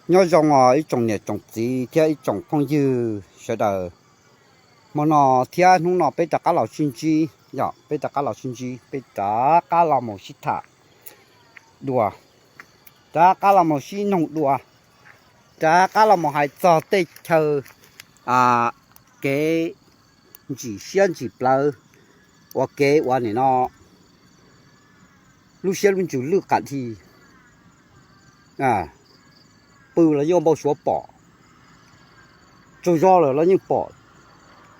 Nyob zoo os ib tsoom niam tsoom txiv thiab ib tsoom phooj ywg sawv daws. Hmo no thiab hnub no peb rov qab los sib ntsib, yog peb rov qab los sib ntsib, peb rov qab los mus sib tham dua, rov qab los mus sib noog dua, rov qab los mus hais txog tej chaw kev ntsim siab ntsim plawv, ua kev ua nim no lub siab lub ntsws lwj qam dhi. Pw los yeej npau suav pom, tsaug zog lawm los yeej pom,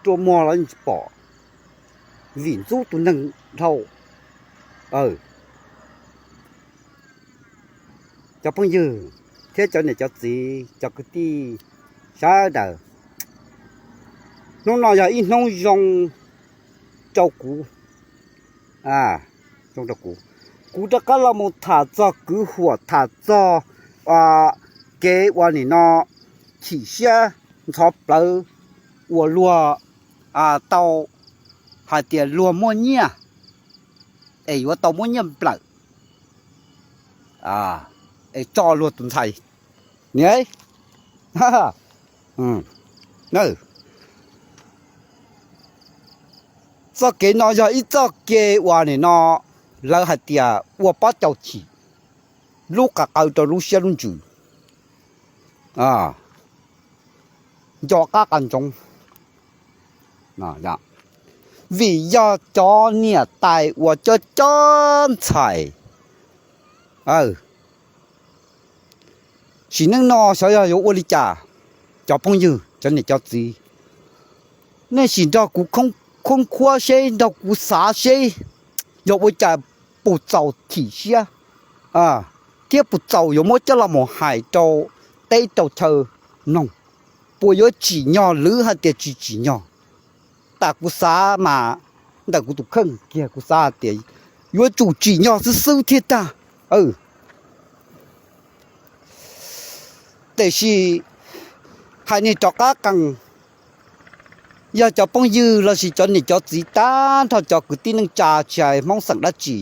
rua muag los yeej tsis pom, vim ntxub tus neeg dhau. Cov phooj ywg thiab cov niam cov txiv cov kwv tij sawv daws, hnub no yog ib hnub zoo rau kuv, zoo rau kuv. Kuv rov qab los mus tham txog kwv huam, tham txog kev ua nim no chim siab ntxhov plawv uas luag tau hais tias luag muaj nyiaj es yuav tau muab nyiaj nplawm es tso luag tus ntxhais. Niam, txoj kev no yog ib txoj kev uas nim no lawv hais tias ua pob cau chim, lub qab qawv rau lub siab lub ntsws, nco qab qas ntsoov. Vim yog cov niam tais uas cob cob ntxhais, sim neej no xyov yog yuav ua li cas, cov phooj ywg cov niam cov txiv, nej sim nrog kuv khoob khuab seb, nrog kuv xav seb, yog ua cas puas txaus chim siab thiab puas txaus yuav muab coj los mus hais rau teb rau chaw mloog, puas yuav tsim nyog lwm hais tias tsis tsim nyog. Tas kuv xav mas, ntawm kuv tus kheej kiag kuv xav hais tias yuav tsum tsim nyog xwb xwb thiaj tag. Tiam sis hais niag rov qab qees, yog cov phooj ywg lossis cov niam cov txiv tag nrho cov kwv tij neej tsa tsis hais Hmoob xeem dab tsi,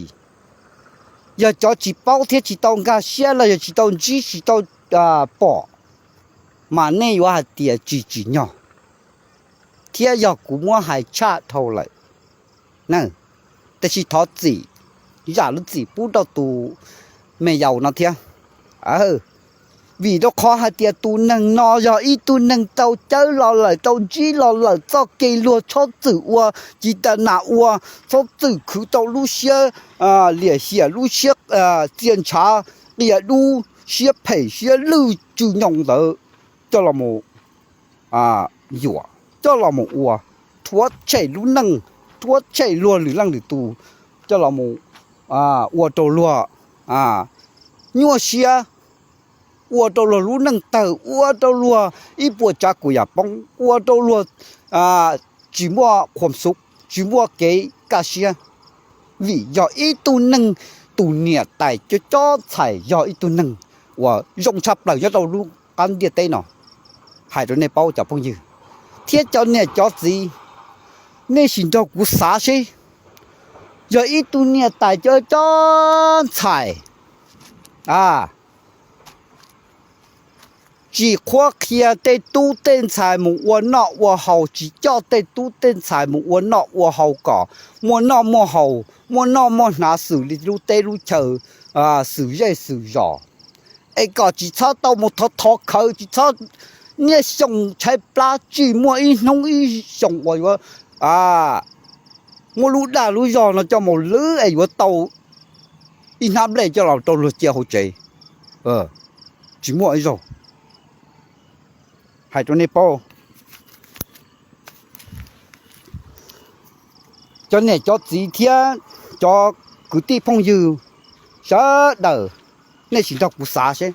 yog cov tsis paub thiab tsis tau nkag siab los yog tsis tau ntsib tsis tau pom, mas nej yuav hais tias tsis tsim nyog, thiab yog kuv muab hais tshaj dhau lawm. Tiam sis thov txim, zam lub txim pub rau tus me yaus no thiab. Vim rau qhov hais tias tus neeg no yog ib tug neeg tau cawb los lawm, tau ntsib los lawm txoj kev luag txhob txwm ua, ci tas nas ua, txhob txwm khwv tau lub siab liam hiam, lub siab txia ntshav, qia dub, siab phem siab lwj tsw nyoos ntawd coj los mus yuam, coj los mus ua, rhuav tshem lub neej, rhuav tshem luag lwm leej lwm tus, coj los mus ua rau luag nyuaj siab, ua rau luag lub neej tawg, ua rau luag ib puas tsav kus yam poob, ua rau luag tsis muaj khuam xub, tsis muaj kev kaj siab. Vim yog ib tug neeg, tus niam tais cob cob ntxhais yog ib tug neeg uas zoo tshaj plaws nyob rau lub qab ntiaj teb no. Hais rau nej paub cov phooj ywg thiab cov niam cov txiv, nej sim nrog kuv xav seb, yog ib tug niam tais cob cob ntxhais tsis qhuab qhia tej tub tej ntxhais mus ua noj ua haus, tsis coj tej tub tej ntxhais mus ua noj ua haus kom muaj noj muaj haus, muaj noj muaj hnav xws li lub teb lub chaw, xws zej xws zos, es kom tsis txhob tau mus thov thov khawv, tsis txhob niaj xyoo tshaib plab, tsis muaj ib hnub ib xyoo uas yuav muab lub dag lub zog no coj mus lwb es yuav tau ib hnab nplej coj los rau luag cia hauv tsev. Tsis muaj ib zaug. Hais rau nej paub, cov niam cov txiv thiab cov kwv tij phooj ywg sawv daws, nej sim nrog kuv xav seb.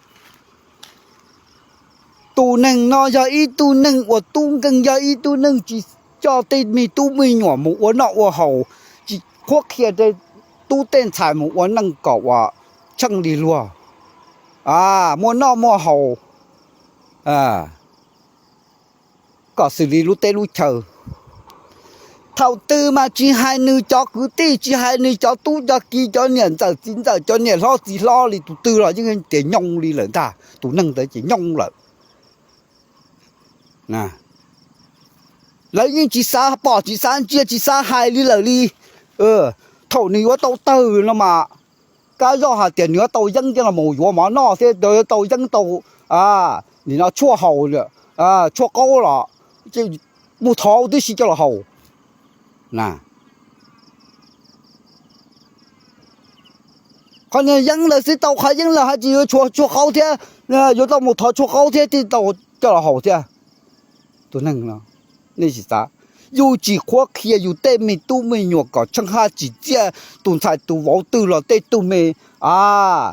Tus neeg no yog ib tug neeg uas tub nkeeg, yog ib tug neeg tsis coj tej me tub me nyuam mus ua noj ua haus, tsis qhuab qhia tej tub tej ntxhais mus ua neej kom uas tsheej li luag, muaj noj muaj haus kom xws li lub teb lub chaw. Thaum twg mas tsis hais nws cov kwv tij, tsis hais nws cov tub cov ki, cov niam ntxawm txiv ntxawm, cov niam hlob txiv hlob li, tus twg los yeej tias nyoo li lawm ntag, tus neeg ntawd ces nyoo lawm. Lawv yeej tsis xav pom tsis xav ntsia tsis xav hais li lawm li. Thaum nws yuav tau tawg no mas, kab zoj hais tias nws yuav tau yeeb coj los yuav mov noj thiab yuav tau yeeb tau, nim no tshuaj haus, tshuaj qaub los mus thov tib si coj los haus. Qhov niag yeeb lawm xwb tau qhov yeeb lawm hais tsis yuav tshuaj qaub thiab, yuav tau mus thov tshuaj qaub thiab thiaj tau coj los haus thiab. Tus neeg no, nej sim xav, yus tsis qhuab qhia yus tej me tub me nyuam kom tsheej haj tsim txiaj, tus ntxhais tus vauv twg los tej tug me, a,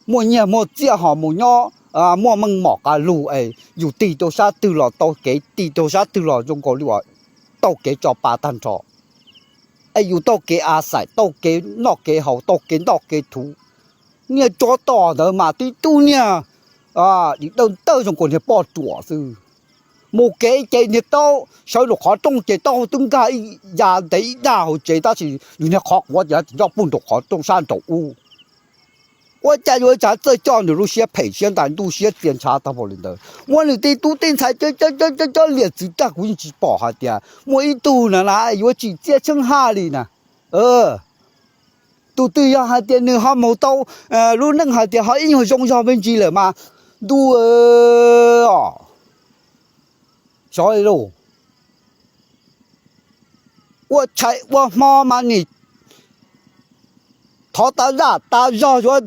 muaj nyiaj muaj txiaj ho mus nyob, muaj meej mom qas lug es yus tig rau sab twg los tau kev, tig rau sab twg los zoo nkaus li uas tau kev tso pa tag nrho. Es yus tau kev a xais, tau kev noj kev haus, tau kev ntoj kev thuv. Niag tsov tom ntawd mas tib tug niag dim dawj ntawj zoo nkaus niag poj ruam xwb. Mus kev ces niag taub sawv nraum qhov rooj ces taub hau twb nkag ib ya ntev ib dag hauv tsev, tab sis nws niag qhov quav ces tsis nco pug nraum qhov rooj sab nraum ub. Ua cas yuav tsav txawj coj nws lub siab phem siab ntais ntuj siab txia ntshav tag npaum li ntawd, muab nws tej tub tej ntxhais cov liam txwv tag. Kuv yeej tsis pom hais tias muaj ib tug na na yuav tsim txiaj tsheej haj li na. Tus twg yog hais tias nws ho mus tau lub neej hais tias ho ib nyuag zoo zog me ntsis lawm mas, ntuj, xyov li lauj. Ua tshais ua hmo mas nim thov tas zaj tas zog yuav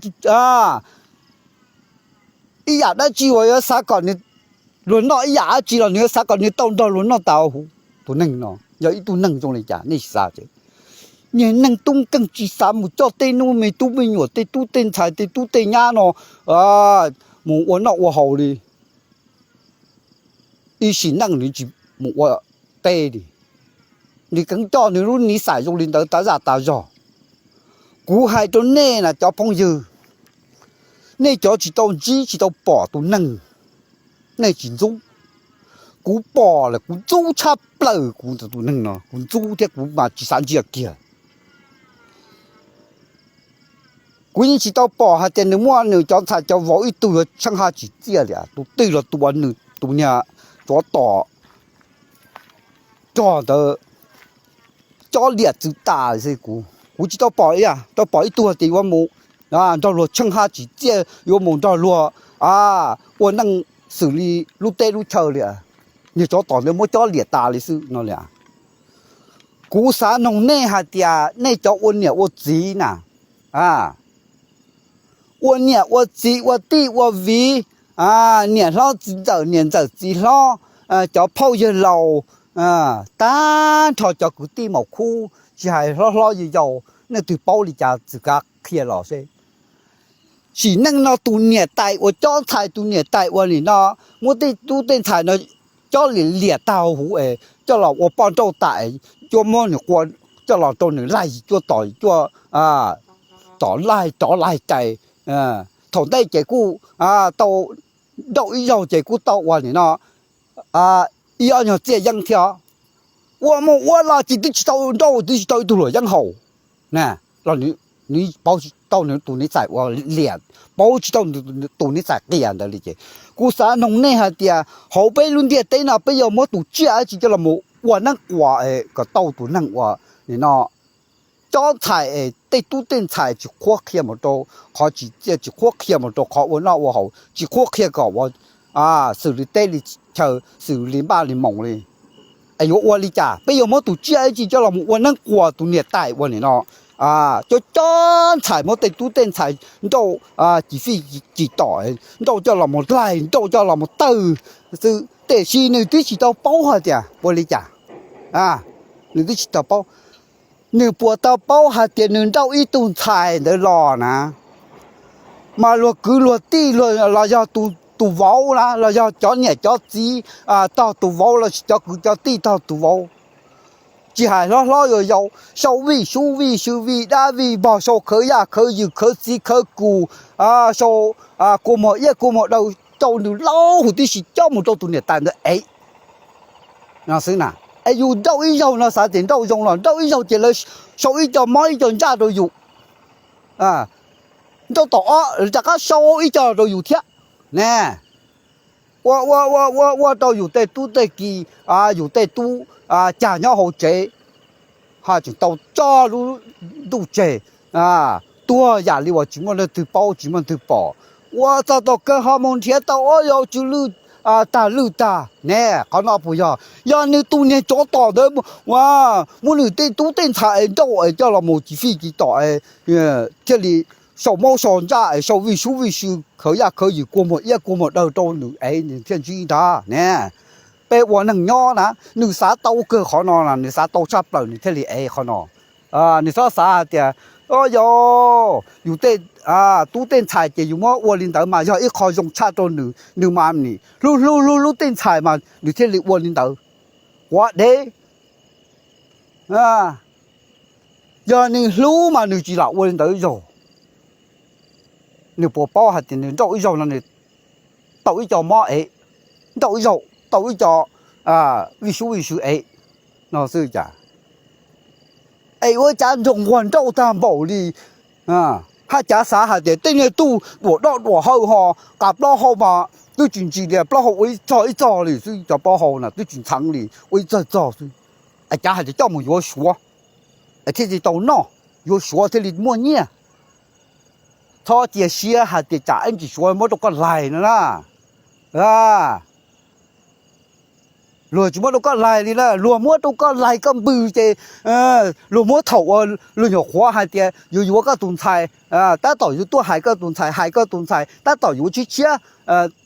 ib yam dab tsi uas yuav xav kom nws luag noj ib yam dab tsi los nws yuav xav kom nws tau nrog luag noj tas huv. Tus neeg no yog ib tug neeg zoo li cas nej xav? Niag neeg tub nkeeg tsis xav mus coj tej nub me tub me nyuam tej tub tej ntxhais tej tub tej nyab no mus ua noj ua haus li. Ib sim neej nws tsis mus ua teb li, nws kheev coj nws lub niv xais zoo li ntawd tas zaj tas zog. Kuv hais rau nej na cov phooj ywg, nej cov tsis tau ntsib tsis tau pom tus neeg, nej tsis ntxub. Kuv pom lawm kuv ntxub tshaj plaws, kuv tus neeg no kuv ntxub thiab kuv mas tsis xav ntsia kiag. Kuv yeej tsis tau pom hais tias nws muaj nws cov ntxhais cov vauv ib tug yuav tsheej haj tsim txiaj li, tus twg los tus uas nws tus niag tsov tom rog ntawd cob liam txwv tas xwb. Kuv, kuv tsis tau pom, tau pom ib tug tias yuav mus nrog luag tsheej haj tsim txiaj, yuav mus nrog luag ua neej xws li lub teb lub chaw li. Niag tsov tom ntawd muab cob liam tas li xwb no li. Kuv xav noog nej hais tias nej cov ua niam ua txiv na, ua niam ua txiv ua tij ua viv, niam hlob txiv ntxawm niam ntxawm txiv hlob, cov phauj yawg laus, tag nrho cov kwv tij maum khub tsis hais hlob hlob yau yau, nej twg paub li cas txwm kav qhia los seb. Sim neej no tus niam tais uas cob ntxhais, tus niam tais uas nim no muab tej tub tej ntxhais no cob liam liam tag huv es coj los ua poj nrauj tas, cuaj muab nws qua coj los rau nws laig cuaj tom cuaj, tom laig rov laig rais. Thaum ntej ces kuj tau nrauj ib zaug ces kuj tau ua nim no ib ob nyuag txiaj yeeb thiab. Ua mus ua los ces twb tsis tau nrauj twb tsis tau ib tug luam yeeb haus na, los nws paub tsis tau nws tus niam tais ua liam, paub tsis tau tus niam tais qias ntawd li ces kuv xav noog nej hais tias hauv peb lub ntiaj teb no peb yuav muab tus tsiaj dab tsi coj los mus ua neeb quas kom tau tus neeg uas nim no cob ntxhais es tej tub tej ntxhais tsis qhuab qhia mus rau qhov tsim txiaj, tsis qhuab qhia mus rau qhov ua noj ua haus, tsis qhuab qhia kom ua xws li teb li chaw, xws li npaj li moos li. Es yuav ua li cas peb yuav muab tus tsiaj dab tsi coj los mus ua neeb quas tus niam tais ua nim no cob cob ntxhais, muab tej tub tej ntxhais nrauj cim fij cim tom, nrauj coj los mus laig, nrauj coj los mus tawg xwb, tiam sis nws twb tsis tau paub hais tias ua li cas. Nws twb tsis tau paub. Nws puas tau paub hais tias nws nrauj ib tug ntxhais ntawd los na, mas luag kwv luag tij los yog tus vauv na, los yog cov niam cov txiv tog tus vauv, los sis cov kwv cov tij tog tus vauv, tsis hais hlob hlob yau yau, sau vij sub vij sw vij dab vij npog, sau khawv yaj khawv yws khawv txiv khawv kus, sau kua muag iab kua muag daw, rau nws laub huv tib si cob mus rau tus niam tais ntawd es no xwb na. Es yus nrauj ib zaug no xav tias nrauj zoo los nrauj ib zaug ces lawv sau ib co mob ib co ntsaj rau yus. Nrauj tom ob rov qab sau ib co rau yus thiab ne. Ua ua ua ua ua rau yus tej tub tej ki, yus tej tub cag nyob hauv tsev, ho tseem tau tso lub ntuj tseg tuag yam li uas tsis muaj leej twg paub tsis muaj leej twg pom. Ua txog tau kawg ho mus nrhiav tau ob yau tsw lwj tag lwj tag ne. Qhov no puas yog? Yog nws tus niag tsov tom ntawd muab nws tej tub tej ntxhais es nrauj es coj los mus cis fij cis tom es thiaj li sau mob sau ntsaj es sau vij sub vij sw khawv yaj khawv yws kua muag iab kua muag dawg rau nws es nws thiaj ntsib ntag ne. Peb ua neeg nyob na, nws xav tau kawg qhov no na, nws xav tau tshaj plaws nws thiaj li ev qhov no. Nws txhob xav hais tias, o yog, yus tej tub tej ntxhais ces yus muab ua li ntawd mas yog ib qho zoo tshaj rau nws, nws mas nim hlub hlub hlub hlub tej ntxhais mas nws thiaj li ua li ntawd. Quav dev. Yog nws hlub mas nws tsis lam ua li ntawd zaug. Nws puas paub hais tias nws nrauj ib zaug no nws tau ib co mob ev, nrauj ib zaug tau ib co vij sub vij sw ev no xwb cas? Es ua cas nrog nquag nrauj tag npaum li, haj cav xav hais tias tej niag tug duam doj duam hawv ho, qas plaub hau mas twb tsis ntsis li, plaub hau ua ib txog ib txog li xwb, cov plaub hau na twb tsis ntxheev li, ua ib txog txog xwb. Es cav hais tias coj mus yuav Suav es thiaj li tau noj, yuav Suav thiaj li muaj nyiaj. Txhob cia siab hais tias tsam ib ntsis Suav muab rau koj laig no na. Luag tsis muab rau koj laig li na, luag muab rau koj laig koj npws ces luag muab thaum uas luag nyuam qhuav hais tias yuav yuav koj tus ntxhais, tab tom yuav tuaj hais koj tus ntxhais, hais koj tus ntxhais tab tom yuav tshiab tshiab,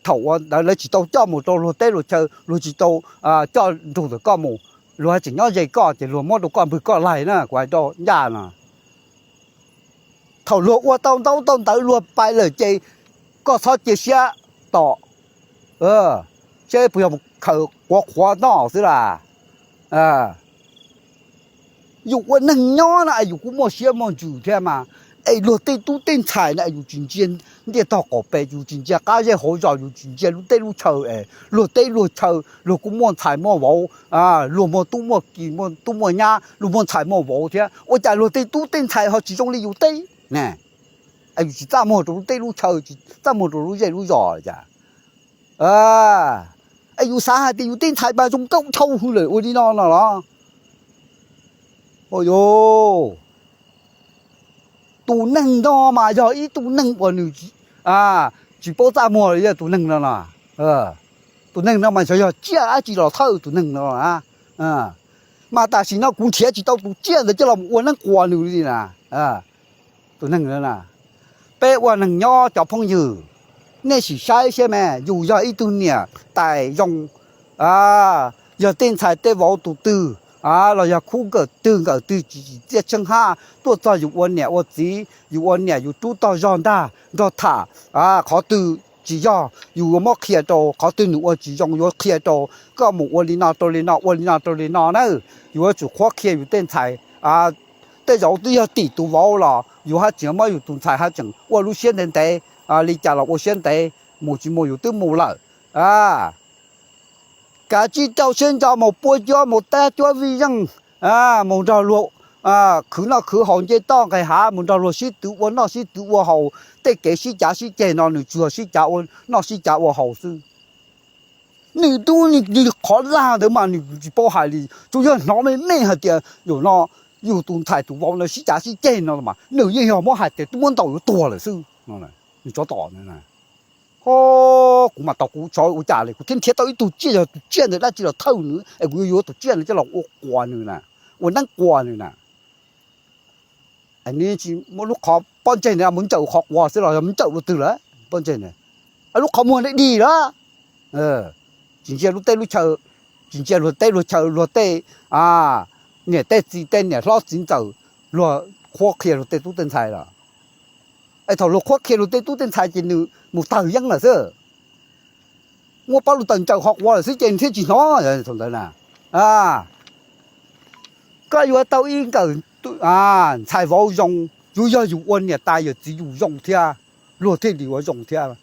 thaum uas ntawd lawv tsis tau coj mus rau luag teb luag chaw, luag tsis tau coj nrug ntawm koj mus, luag tseem nyob ze koj ces luag muab rau koj npws koj laig na, kuv hais rau ncaj no. Thaum luag ua tau ntaub tau ntawv luag pais lawm ces koj txhob cia siab tom, seb puas yog khaws quav qhuav noj xwb las. Yus ua neeg nyob na es yus kuj muaj siab muaj ntsws thiab mas, es luag tej tub tej ntxhais na es yus tsis ntsia ntiaj tog qaum pes, yus tsis ntsia qab zej hauv zos, yus tsis ntsia lub teb lub chaw es luag teb luag chaw luag kuj muaj ntxhais muaj vauv, luag muaj tub muaj ki muaj tub muaj nyab, luag muaj ntxhais muaj vauv thiab, ua cas luag tej tub tej ntxhais ho tsis zoo li yus teb ne? Es yus tsis txaj muag rau lub teb lub chaw, tsis txaj muag rau lub zej lub zos cas? Es yus xav hais tias yus tej ntxhais mas zoo nkauj dhau hwv lawm ua li no no los? Tus neeg no mas yog ib tug neeg uas nws tsis paub txaj muag li tus neeg no no. Tus neeg no mas yog tsiaj dab tsi los thawj tus neeg no. Mas tam sim no kuv nrhiav tsis tau tus tsiaj ntawd coj los ua neeb quas nws li na. Tus neeg no, peb ua neeg nyob cov phooj ywg, nej sim saib saib mas, yus yog ib tug niam tais zoo, yog tej ntxhais tej vauv tus twg, los yog khub nkawm twg nkawm twg tsis tsim txiaj tsheej haj tuaj txog yus ua niam ua txiv, yus ua niam yus rub tog zog ntag nrog tham, qhov twg tsis yog yus yuav muab qhia rau, qhov twg nws ua tsis zoo yuav qhia rau, koj mus ua li no rau li no, ua li no rau li no na. Yus yuav tsum qhuab qhia yus tej ntxhais. Tej zaum twb yog tim tus vauv los yus haj tseem muab yus tus ntxhais haj tseem ua lub siab ntev ntev, li cas los ua siab ntev, mus tsis mus yus twb mus lawm. Kav tsij rau siab ntso mus pua cuab mus tab cuab vij zeej, mus nrog luag khwv noj khwv haus nce toj nqes hav, mus nrog luag sib twv ua noj sib twv ua haus. Tej kev sib cav sib ceg no nws tsuas sib cav ua noj sib cav ua haus xwb. Nws tub nws qhov lag ntawd mas nws tsis paub hais li, tsuas yog hnov me me hais tias zaum no yus tus ntxhais tus vauv ntawd sib cav sib ceg no mas nws yeej yog muab hais tias twb muab ntaus yuav tuag lawm xwb. Nws tsov tom, ho, kuv mas tau kuv tsov ua cas li, kuv thiaj nrhiav tau ib tug tsiaj, yog tus tsiaj ntawd dab tsi los thawj nws es kuv yuav yuav tus tsiaj ntawd coj los ua quas nws na, ua neeb quas nws na. Nws tsis muab lub qhov pob ntseg ntawd mus ntsawm qhov quas xwb los yog mus ntsawm luag twg lawm pob ntseg ntawd, lub qhov muag dig dig lawm. Tsis ntsia lub teb lub chaw, tsis ntsia luag teb luag chaw, luag tej niam tej txiv tej niam hlob txiv ntxawm, luag qhuab qhia luag tej tub tej ntxhais lawm. Es thaum luag qhuab qhia luag tej tub tej ntxhais ces nws mus tawg yeeb lawm xwb. Muab pob lub taws ntsawm qhov quas lawm xwb ces nws thiaj tsis hnov thaum ntawd na. Koj yuav tau ib nkawm ntxhais vauv zoo, yus yog yus ua niam tais yawm txiv yus zoo thiab, luag thiaj li yuav zoo thiab.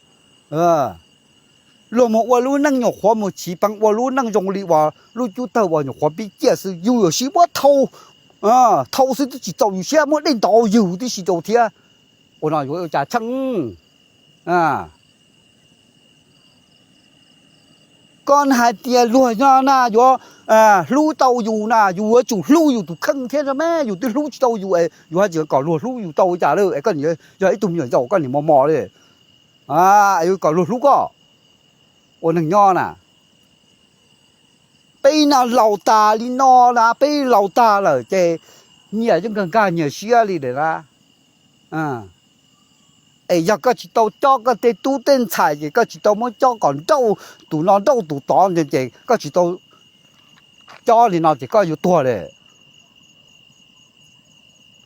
Luag mus ua lub neej nyuam qhuav mus chiv peev ua lub neej zoo li uas lub cub tawg uas nyuam qhuav pib ciaj xwb, yus yuav siv muab thau, thau xwb twb tsis txaus yus siab, muab dej ntov yus tib si rau thiab. Ua no yuav ua cas tsheej? Koj hais tias luag no na yuav hlub tau yus na, yus yuav tsum hlub yus tus kheej thiab no mas, yus twb hlub tsis tau yus es yus hais tias kom luag hlub yus tau ua cas lawm es koj yog ib tug me nyuam yaus koj niam mos mos li, kom luag hlub koj. Ua neeg nyob na, peb no laus tas li no na, peb laus tag lawm ces nyias yeej nkag nkag nyias siab li lawm na. Es yog koj tsis tau cob koj tej tub tej ntxhais ces koj tsis tau muab cob kom nrauj tus no nrauj tus tod ces koj tsis tau cob li no ces koj yuav tuag li.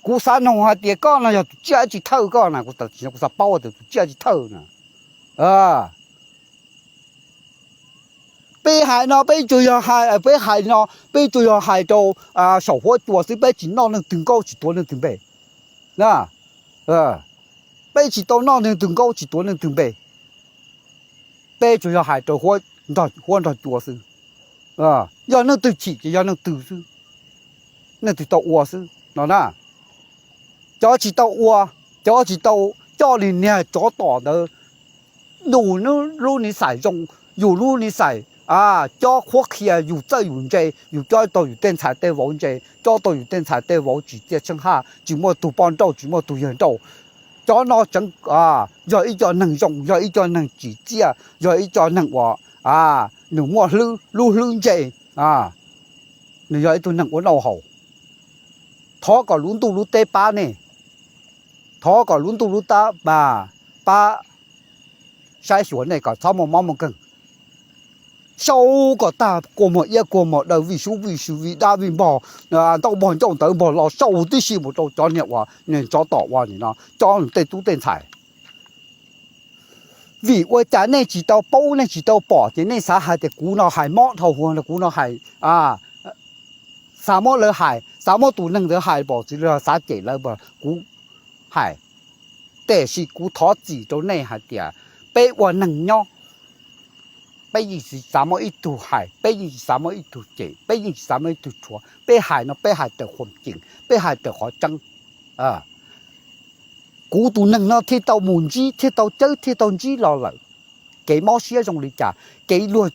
Kuv xav noog hais tias koj no yog tus tsiaj dab tsi thawj koj na, kuv xav paub tias tus tsiaj dab tsi thawj na. Peb hais no peb tsuas yog hais, peb hais no peb tsuas yog hais rau saum huab cua xwb, peb tsis noj leej twg nkaub tsis tuav leej twg npe. Peb tsis tau noj leej twg nkaub tsis tuav leej twg npe. Peb tsuas yog hais rau huab nrog cua xwb. Yog leej twg chim ces yog leej twg xwb, leej twg tau ua xwb no na. Cov tsis tau ua, cov tsis tau coj li niag tsov tom ntawd, yus lub niv xais zoo, yus lub niv xais cob qhuab qhia, yus txawj yus ntse, yus cob tau yus tej ntxhais tej vauv ntse, cob tau yus tej ntxhais tej vauv tsim txiaj tsheej haj, tsis muaj tug poj nrauj tsis muaj tug yawg nrauj. Cov no tseem yog ib co neeg zoo, yog ib co neeg tsim txiaj, yog ib co neeg uas nws muaj lub hlwb ntse, nws yog ib tug neeg ua noj haus. Thov kom lub ntuj lub teb pab nej, thov kom lub ntuj lub teb pab saib xyuas nej kom txhob muaj mob muaj nkeeg. Sau kom tag kua muag iab kua muag daw, vij sub vij sw, vij dab vij npog, ntaub npog ncauj ntawv npog los sau tib si mus rau cov niag uas niag tsov tom ua nim no, cob nws tej tub tej ntxhais. Vim ua cas nej tsis tau paub nej tsis tau pom ces nej xav hais tias kuv no hais mob dhau hwv, kuv no hais, xav muab lawv hais, xav muab tus neeg ntawd hais pom txiv los xav cem lawv, kuv hais. Tiam sis kuv thov txim rau nej hais tias peb ua neeg nyob, peb yeej tsis xav muab ib tug hais, peb yeej tsis xav muab ib tug cem, peb yeej tsis xav muab ib tug rhuav, peb hais no peb hais raws qhuam ceem, peb hais raws qhov tseeb. Kuv tus neeg no thiaj tau mus ntsib, thiaj tau cawb, thiaj tau ntsib los lawm. Kev mob siab zoo li cas, kev luag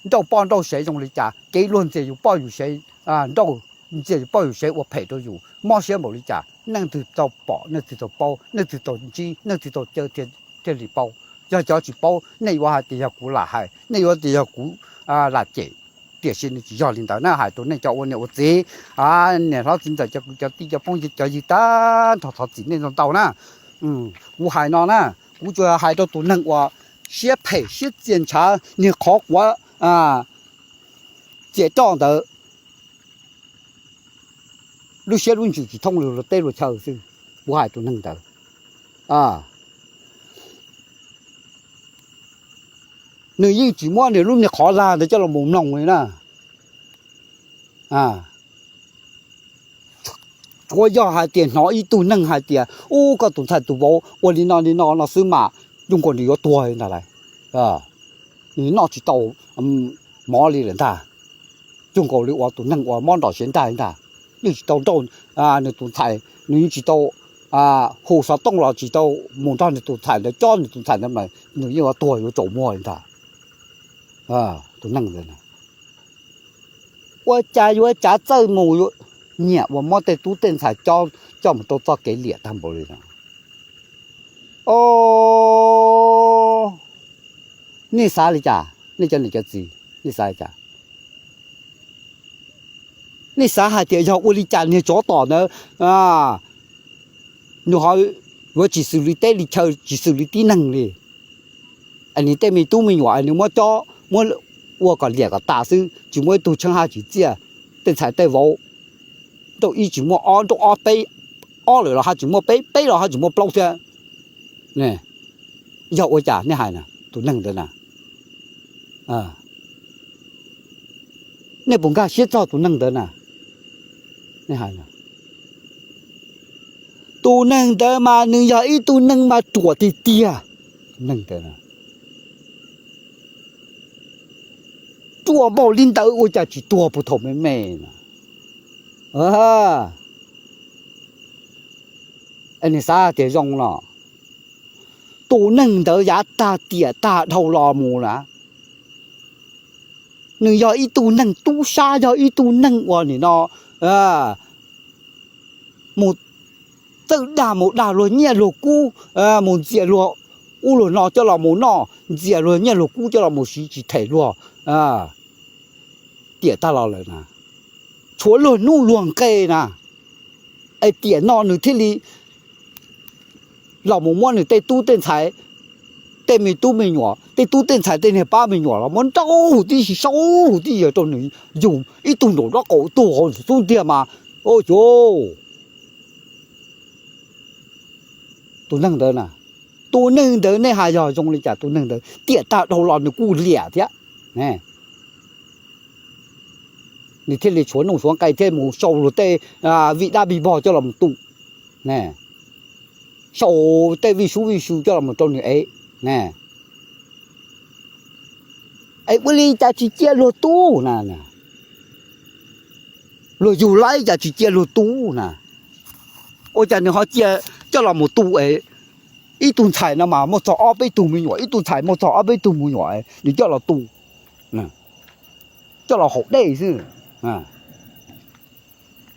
nrauj poj nrauj sev zoo li cas, kev luag ntxias yus poj yus sev, nrauj ntxias yus poj yus sev ua phem rau yus, mob siab npaum li cas, leej twg tau pom, leej twg tau paub, leej twg tau ntsib, leej twg tau cawb thiaj li paub. Yog cov tsis paub, nej yuav hais tias yog kuv lam hais, nej yuav tias yog kuv lam cem. Tiam sis nws tsis yog li ntawd na, hais rau nej cov ua niam ua txiv, niam hlob txiv ntxawm, cov kwv cov tij, cov phooj ywg, cov ywg tag nrho, thov txim nej ntau ntau na. Kuv hais no na, kuv tsuas hais rau tus neeg uas siab phem siab txias ntshav, niag qhov quav txias roj ntawd, lub siab lub ntsws tsis thooj li luag teb luag chaw xwb. Kuv hais tus neeg ntawd, nws yeej tsis muab nws lub niag qhov lag ntawd coj los mus mloog li na. Tsuav yog hais tias hnov ib tug neeg hais tias, ub, koj tus ntxhais tus vauv ua li no li no no xwb mas, zoo nkaus nws yuav tuag li ntag lauj. Nws noj tsis tau mov li lawm ntag. Zoo nkaus li uas tus neeg uas mob nrom siav ntaj li ntag. Yeej tsis tau nrauj nws tus ntxhais, nws yeej tsis tau hu xov tooj los tsis tau mus nrog nws tus ntxhais ntawd cob nws tus ntxhais ntawd mas nws yeej yuav tuag yuav tsaus muag li ntag. Tus neeg ntawd ua cas yuav cav txawj mus nyiam uas muab tej tub tej ntxhais cob coj mus rau txoj kev liam tag npaum li no. O, nej xav li cas, nej cov niam cov txiv, nej xav li cas? Nej xav hais tias yog ua li cas niag tsov tom ntawd nws ho yuav tsis xws li teb li chaw, tsis xws li tib neeg li? Nws tej me tub me nyuam nws muab cob muab ua kom liam kom tas xwb, tsis muaj ib tug tsheej haj tsim txiaj. Tej ntxhais tej vauv, nrauj ib tsis muaj ob, nrauj ob peb, ob lawm los haj tsis muaj peb, peb los haj tsis muaj plaub thiab. Yog ua cas nej hais na, tus neeg ntawd na? Nej puas nkag siab txog tus neeg ntawd na? Tus neeg ntawd mas nws yog ib tug neeg mas ruam tiag tiag. Tus neeg ntawd, ruam npaum li ntawd ua cas tsis tuag puag thaum me me na? Nws xav tias zoo no, tus neeg ntawd yav tag tiam tag dhau los mus na, nws yog ib tug neeg tub sab, yog ib tug neeg uas nim no mus txawj dag mus dag luag nyiaj luag kub, mus ntxias luag ub luag no coj los mus noj, ntxias luag nyiaj luag kub coj los mus siv tsis them luag tiam tag los lawm na. Tshuav luag nuj luag nqe na, es tiam no nws thiaj li los mus muab nws tej tub tej ntxhais, tej me tub me nyuam, tej tub tej ntxhais tej niag pab me nyuam los muab nrauj huv tib si, sau huv tib si rau nws yug ib tug nraum nraub qaum tug hauv xub ntiag mas, ua cas tus neeg ntawd na, tus neeg ntawd nej hais yog zoo li cas? Tus neeg ntawd tiam tag dhau los nws kuj liam thiab. Nws thiaj li tshuav nuj tshuav nqe thiaj mus sau luag tej vij dab vij vog coj los mus tu, sau tej vij sub vij sw coj los mus rau nws ev. Es ua li cas tsis cia luag tu na? Luag yug laib cas tsis cia luag tu na? Ua cas nws ho cia coj los mus tu es ib tug ntxhais no mas muaj txog ob peb tug me nyuam, ib tug ntxhais muaj txog ob peb tug me nyuam nws coj los tu, coj los haus dej xwb.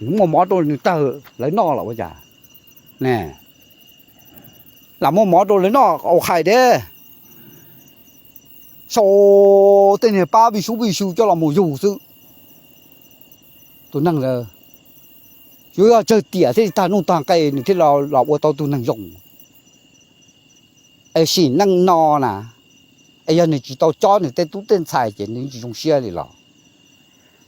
Nws muaj mov rau nws tawg lawv noj los ua cas? Lam muaj mov rau lawv noj ua hais deb, sau tej niag pab vij sub vij sw coj los mus yug xwb. Tus neeg lawm, yuav yog tsawg tiam thiaj li tag nuj tag nqe nws thiaj los ua tau tus neeg zoo. Es sim neej no na, es yog nws tsis tau cob nws tej tub tej ntxhais ces nws tsis zoo siab li los.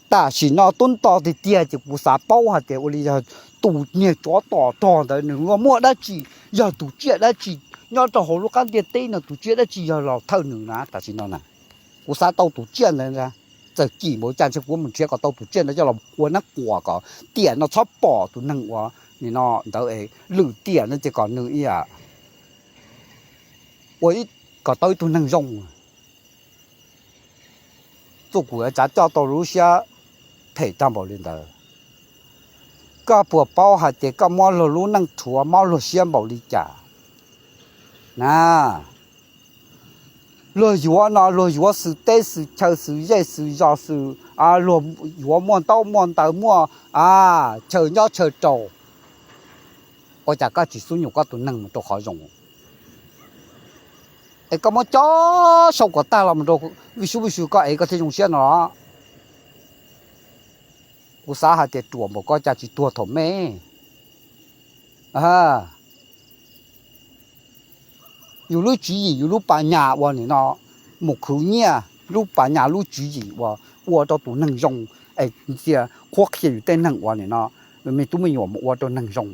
Tam sim no tub nto tiag tiag ces kuv xav paub hais tias ua li yog tus niag tsov tom rog ntawd nws yuav muaj dab tsi, yog tus tsiaj dab tsi nyob rau hauv lub qab ntiaj teb no, tus tsiaj dab tsi yog los thawj nws na tam sim no na. Kuv xav tau tus tsiaj ntawd, txawm kim npaum cas ntshe kuv mus nrhiav kom tau tus tsiaj ntawd coj los ua neeb quas kom tiam no txhob pom tus neeg uas nim no ntawd es lwm tiam no ces kom nws ib yam ua kom tau ib tug neeg zoo. Txuj kuv yuav tsav coj tau lub siab phem tag npaum li ntawd. Koj puas paub hais tias koj muab luag lub neej rhuav mob luag siab npaum li cas na? Luag yuav no luag yuav xwm teb xwm chaw xwm zej xwm zos xwm, luag yuav muaj ntaub muaj ntawv muaj chaw nyob chaw rau. Ua cas koj tsis xub nyuam koj tus neeg mus rau qhov zoo? Es koj muab cob sau kom tag los mus rau vij sub vij sw koj es koj thiaj zoo siab no los. Kuv xav hais tias ruam npaum koj cas tsis tuag thaum me. Yus lub tswv yim yus lub pas nyas uas nim no mus khwv nyiaj, lub pas nyas lub tswv yim uas ua rau tus neeg zoo es ntxias qhuab qhia yus tej neeg uas nim no me tub me nyuam mus ua rau neeg zoo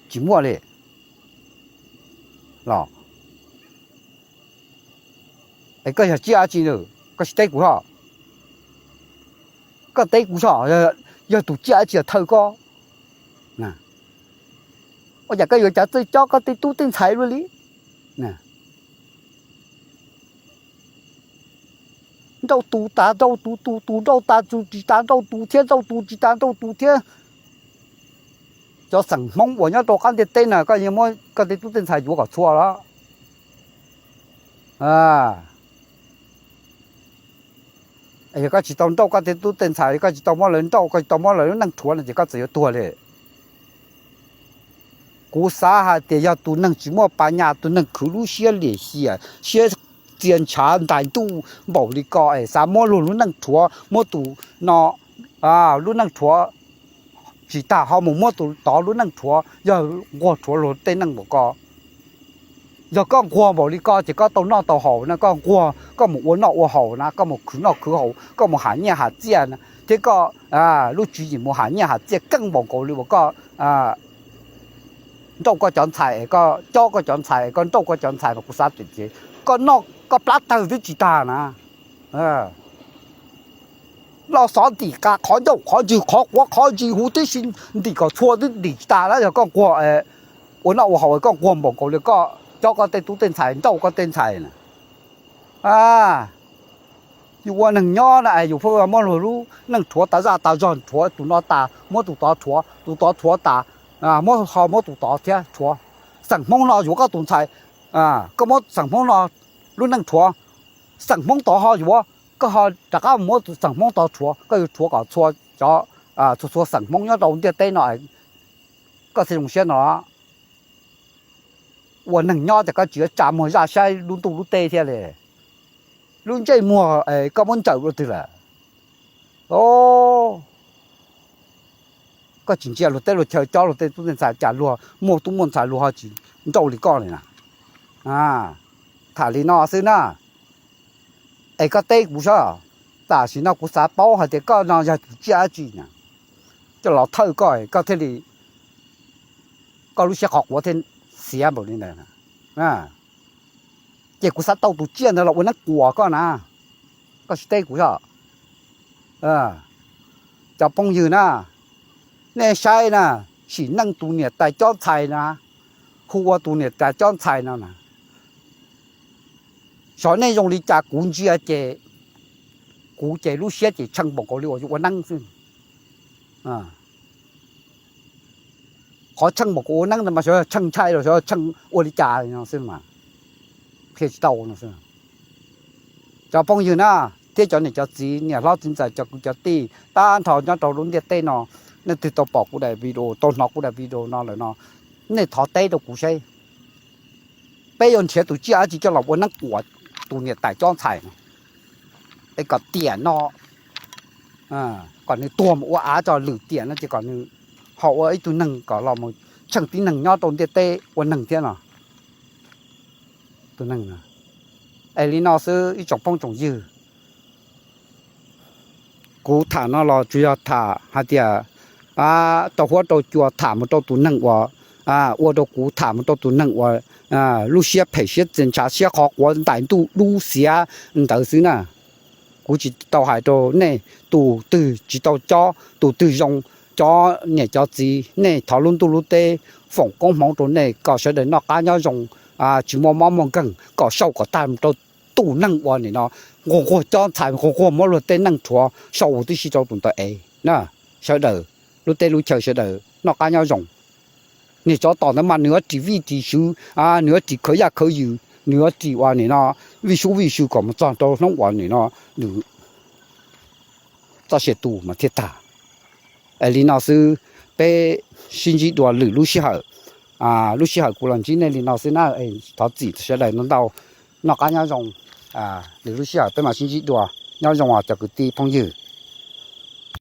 tsis muaj li los. Es koj yog tsiaj dab tsi, koj tsis teb kuv os. Koj teb kuv os, yog tus tsiaj dab tsi thawj koj? Ua cas koj yuav cav txawj cob koj tej tub tej ntxhais luaj li? Nrauj tus tas nrauj tus, tus tus nrauj tas tus tsis tas nrauj tus thiab, nrauj tus tsis tas nrauj tus thiab. Cov xeem Hmoob uas nyob rau qab ntiaj teb na, koj yeej muab koj tej tub tej ntxhais yuav kom txhua los. Yog koj tsis tau nrauj koj tej tub tej ntxhais, koj tsis tau muab lawv nrauj, koj tsis tau muab lawv lub neej rhuav no ces koj txawm yuav tuag li. Kuv xav hais tias yog tus neeg tsis muaj pas nyas, tus neeg khwv lub siab lim hiam, siab txia ntshav ntais ntuj npaum li ko es xav muab luag lub neej rhuav, muab tus no lub neej rhuav tsis tas ho mus muab tus tod lub neej rhuav, yog nquag rhuav luag tej neej npaum ko. Yog koj nquag npaum li ko ces koj tau noj tau haus na, koj nquag koj mus ua noj ua haus na, koj mus khwv noj khwv haus, koj mus ham nyiaj ham txiaj na, thiab koj lub tswv yim mus ham nyiaj ham txiaj keej npaum nkaus li uas koj nrauj koj cov ntxhais, koj cob koj cov ntxhais, koj nrauj koj cov ntxhais mas kuv xav tias koj noj koj plab tawg twb tsis tag na. Loj xov ntim qa qhov ncauj qhov ntswg qhov quav qhov ntsis huv tib si, ntim kom txhua twb ntim tsis tag na. Yog koj nquag ua noj ua haus koj nquag npaum nkaus li koj cob koj tej tub tej ntxhais, nrauj koj tej ntxhais na. Yus ua neeg nyob na es yus pheej muab luag lub neej rhuav tas zaj tas zog, rhuav tus no tas muab tus tod rhuav, tus tod rhuav tas muab ho muab tus tod thiab rhuav. Xeem Hmoob no yuav koj tus ntxhais, koj muab xeem Hmoob no lub neej rhuav, xeem Hmoob tod ho yuav, koj ho rov qab muab xeem Hmoob tod rhuav, koj yuav rhuav kom txhua cov, txhua txhua xeem Hmoob nyob rau ntiaj teb no, koj thiaj zoo siab no. Ua neeg nyob ces koj tsis yuav tsa muag zaj saib lub ntuj lub teb thiab li. Lub ntsej muag es koj muab ntsaws dua twg lawm? Koj tsis ntsia luag teb luag chaw, cob luag tej tub tej ntxhais, cas luag muaj tub muaj ntxhais luag ho tsis nrauj li koj li na. Tham li no xwb na, es koj teb kuv saib. Tam sim no kuv xav paub hais tias koj no yog tus tsiaj dab tsi na, coj los thawj koj, koj thiaj li, koj lub siab qhov quav thiaj xiav npaum li ntawd. Ces kuv xav tau tus tsiaj ntawd los ua neeb kuas koj na, koj sim teb kuv saib. Cov phooj ywg na, nej saib na, sim neej tus niam tais cob ntxhais na, hu ua tus niam tais cob ntxhais no na, xyov nej zoo li cas, kuv ntsia ces, kuv ces lub siab ces tsheej npaum nkaus li uas yuav ua neeb xwb. Qhov tsheej npaum nkaus ua neeb ntawd mas xyov tsheej ntshai los xyov tsheej ua li cas no xwb mas qhia tsis tau no xwb. Cov phooj ywg na, thiab cov niam cov txiv, niam hlob txiv ntxawm, cov kwv cov tij tag nrho nyob rau lub ntiaj teb no, nej twg tau pom kuv daim video, tau hnov kuv daim video no lawm no, nej thov teb rau kuv seb peb yuav nrhiav tus tsiaj dab tsi coj los ua neeb kuas tus niam tais cob ntxhais no, es kom tiam no, kom nws tuag mus ua av tso, lwm tiam no ces kom nws ho ua ib tug neeg kom los mus tsheej tib neeg nyob rau ntiaj teb ua neeg thiab no. Tus neeg, es li no xwb ib tsoom phooj tsoom ywg. Kuv tham no los tsuas yog tham hais tias rau huab rau cua tham mus rau tus neeg uas, ua rau kuv tham mus rau tus neeg uas lub siab phem siab txias ntshav siab qhov quav ntais ntuj dub xiav ntawd xwb na. Kuv tsis tau hais rau nej tus twg tsis tau cob tus twg zoo, cov niam cov txiv nej thov lub ntuj lub teb foom koob hmoov rau nej kom sawv daws noj qab nyob zoo, tsis muaj mob muaj nkeeg, kom sau kom tag mus rau tus neeg uas nim no nquag nquag cob ntxhais, nquag nquag muab luag tej neej rhuav sau huv tib si rau tus ntawd es na, sawv daws lub teb lub chaw sawv daws noj qab nyob zoo. Niag tsov tom ntawd mas nws yuav ris vij ris sw, nws yuav ris khawv yaj khawv yws, nws yuav ris uas nim no vij sub vij sw kom mus txog rau hnub uas nim no nws txoj sia tu mas thiaj tag. Es li no xwb, peb sib ntsib dua lwm lub sij hawm. Lub sij hawm kuv los ntsib nej li no xwb na, thov txim sawv daws ntau ntau, noj qab nyob zoo. Lwm lub sij hawm peb mam sib ntsib dua, nyob zoo os cov kwv tij phooj ywg.